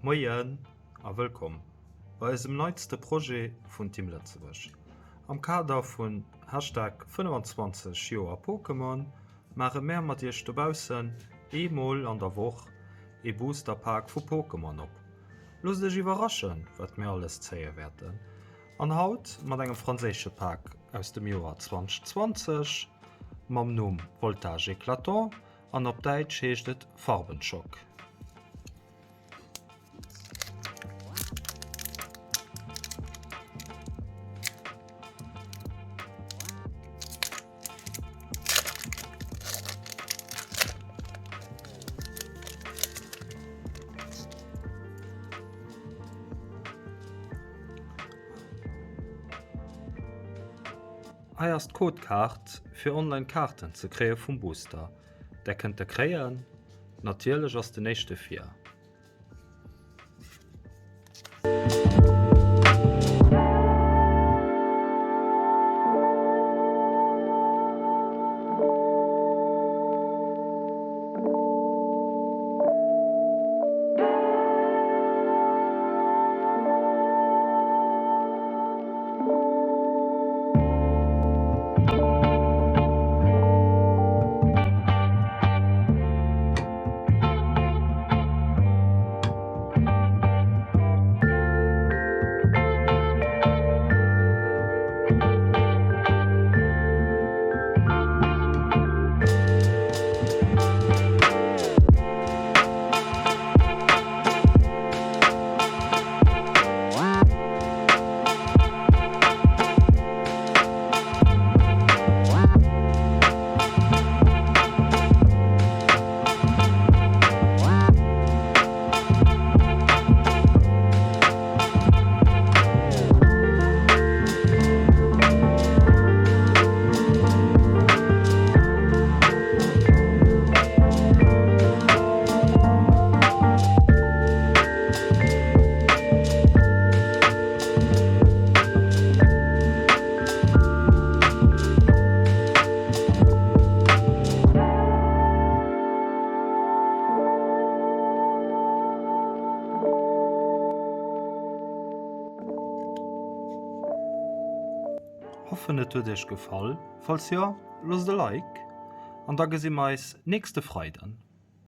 Moien a wëllkomm bei eisem neitste Projet vun Team Lëtzebuerg. Am Kader vun Hashtag 25 Joer Pokémon maache mär mat iech dobaussen eemol an der Woch ee Booster Pak vu Pokémon op. Loosst iech iwwerraschen, wat mir alles zéie wäerten. An haut mat engem franséische Pak aus dem Joer 2020 mam Numm Voltage Éclatant an op Däitsch heescht et Farbenschock. Hei ass d'Codekaart fir online Kaarten ze kréie vum Booster. Där kënnt der kréien. Natierlech ass den éischte vir. Hoffen et huet iech gefall, falls jo loosst e Like an da gesi mer eis nächste Freiden.